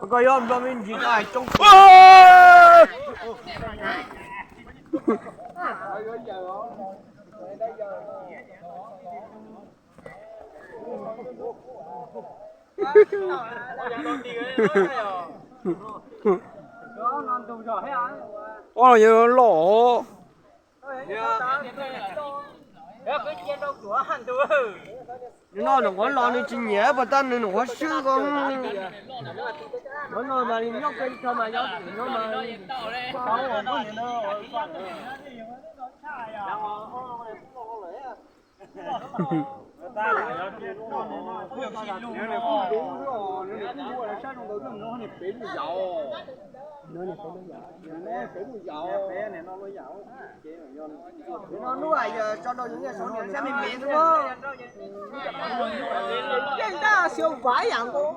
Koj yuav nplog me ntsis koj hais coob. Ob yog loj. Nws noj nws qhuav los nws tsis nyiam puas tab nws nws qhuav swb ko. Qhuav los mas nyob peb tog mas yog no mas. No lub yog tso rau yus nyiaj saib me me xwb. Yeej dab xyov vav yam nkaus.